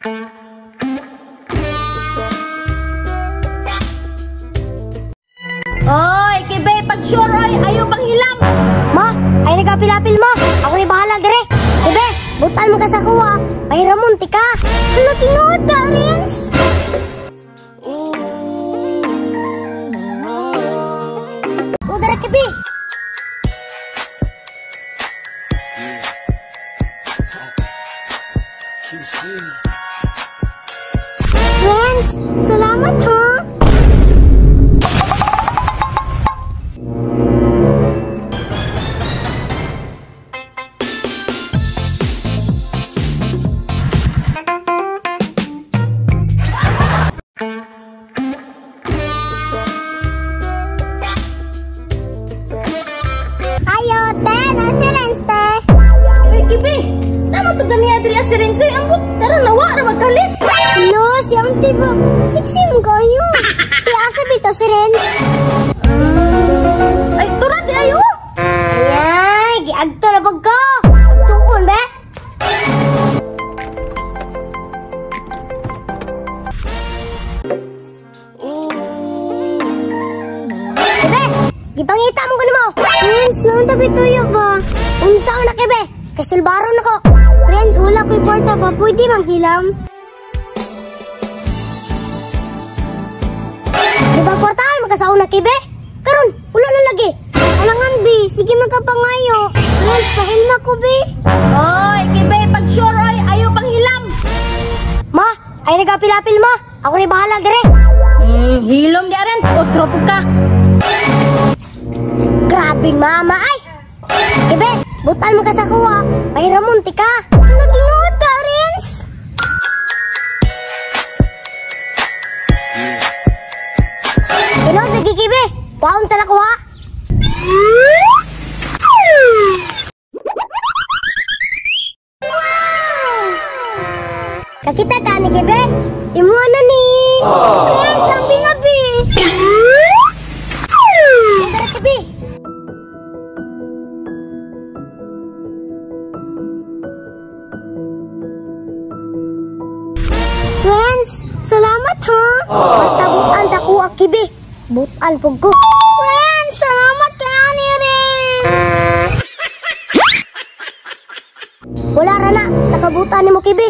Oy, kibe, pag sure oy, ayaw pang hilam. Ma, ay nagapilapil ma. Ako ni bahala dire. Kibe, butan mo ka sa kuha. Pahiramon tika. Hala, tinuod ka, Renz. O, dara, kibe. Renz, salamat ha. Ayo, te, nasa Renz, te. Uy, kibe, tama to ganiya diri si Renz, uy, ambot, tara nawa ra magkalit. Hello, siyang tiba. Sexy mo kayo. Ti asa bitaw si Renz? Ay, tura di ayo. Ay, giagto na pag ko. Tuon, be. Kibe, gipangita mo ko nimo. Renz, naon ta ko'y tuyo ba? Unsa na kibe? Kasulbaro na ko. Renz, wala ko'y kwarta ba? Pwede manghilam? Di ba kwartahan magkasaon na kibe? Karon, wala na lagi. Alangan, bi. Sige magkapangayo. Renz, pahilma ko, bi. Oy, kibe, pag sure oy, ayaw pang hilam. Ma, ay nagapilapil ma. Ako ni bahala dire. Hilom di Renz, otro po ka. Grabe mama ay. Kibe, butan mo ka sa kuha. Pahiramon tika. Ano tinuod ka, Renz? Tinuod lagi, kibe. Paon sa nakuha. Kakita ka ni kibe? Imo na ni. Renz, ang binabi. Tara, kibe. Renz, salamat ha. Basta butan sa kuha, kibe. Butan pug ko. Renz, salamat kaya ni Renz. Wala ra na sa kabutan nimo, kibe.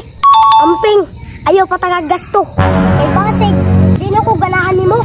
Amping, ayaw patagag gasto. Kay basig, di na ko ganahan nimo.